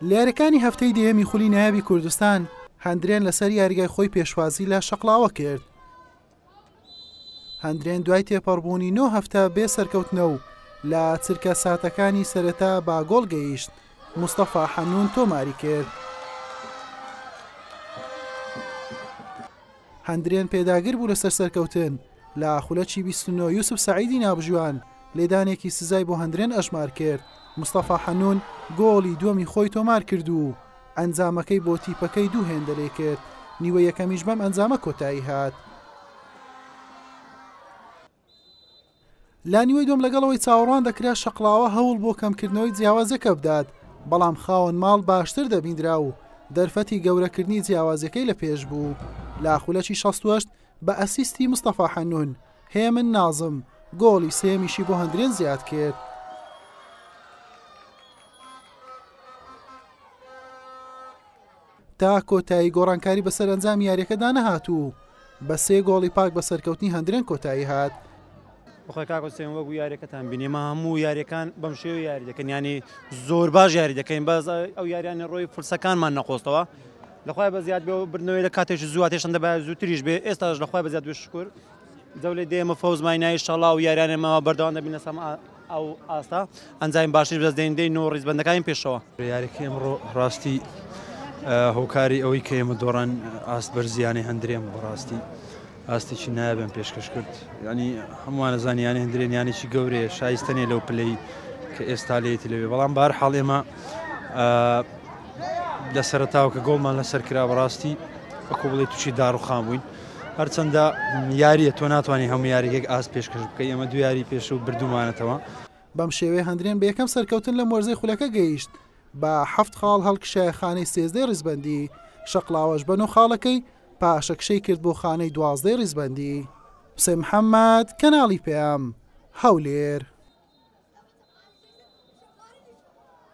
لە یاریەکانی هەفتەی دەیەمی خولی نایابی کوردستان، هەندرێن لەسەر یاریگای خۆی پێشوازی لە شەقڵاوە کرد. هەندرێن دوای تێپەڕبوونی نۆ هەفتە بێ سەرکەوتنە و لە چرکە ساتەکانی سەرەتا بە گۆڵ گەیشت، مستەفا حەنوون تۆماری کرد. هەندرێن پێداگر بوو لەسەر سەرکەوتن، لە خولەکی 29 یوسف سەعیدی ناوبژیوان لێدانێکی سزای بۆ هەندرێن ئەژمار کرد، مستەفا حەنوون گۆڵی دووەمی خۆی تۆمار کرد و ئەنجامەکەی بۆ تیپەکەی دوو هێندە لێکرد، نیوەی یەکەمیش بەم ئەنجامە کۆتایی هات. لە نیوەی دووەم لەگەڵ ئەوەی چاوەڕوان دەکرا شەقڵاوە هەوڵ بۆ کەمکردنەوەی جیاوازیەکە بدات، بەڵام خاوەن ماڵ باشتر دەبیندرا و دەرفەتی گەورەکردنی جیاوازیەکەی لە پێش بوو. لە خولەکی 68 بە ئەسیستی مستەفا حەنون، هێمن نازم گۆڵی سێیەمیشی بۆ هەندرێن زیاد کرد. تا کۆتایی گۆڕانکاری بەسەر ئەنجامی یاریەکەدا نەهات و بە سێ گۆڵی پاک بە سەرکەوتنی هەندرێن کۆتایی هات. بەخوای کاک حوسێن وەکو یاریەکەتان بینی ئێمە هەموو یاریەکان بەم شێوە یاری دەکەن ینی زۆر باش یاری دەکەین بەس ئەو یاریانە ڕۆی فرسەکانمان نەقۆستەوە لەخوای بە زیاد بێ بردنەوەی لە کاتێکی زووە تێشتن دەبایە زووتریش بێ ئێستاش لەخوای بە زیاد بێ شکر جەولەی دێمە فەوزمای نایشەڵا و یاریانێمەوە بەردەوام دەبین لەسەر ئەو ئاستە ئەنجامی باشتریش بەدەست دێنین دێین و ڕیزبەندەکانی پێشەوە. یاریەکەی ئەمڕۆ ڕاستی هۆکاری ئەوەی کە ئێمە دۆڕان ئاست بەرزیانەی هەندرێن بەڕاستی ئاستێکی نایابیان پێشکەش کرد ینی هەمووانە زانیانە هەندرێن یانێکی گەورەیە شایستە نیە لەو پلەی کە ئێستا لێتی لەوێ بەڵام بار حاڵ ئێمە لە سەرتاوە کە گۆڵمان لەسەر کرا بەڕاستی وەکو بڵێ تووشی داڕوخان بووین هەرچەندە یاریە تۆ ناتوانانی هەموو یاریگەێک ئاست پێشکەش بکەی ئەمە دو یاری پێش و بردومانەتەوە. بەم شێوەیە هەندرێن بە یەکەم سەرکەوتن لەم وەرزەی خولەکە گەیشت، بە حەفت خاڵ هەڵکشایە خانەی سێزدەی ریزبەندی، شەقڵاوەش بە نۆ خاڵەکەی پاشەکشەی کرد بۆ خانەی دوازدەی ریزبەندی. حوسێن محەمەد، کەناڵی پەیام، هەولێر.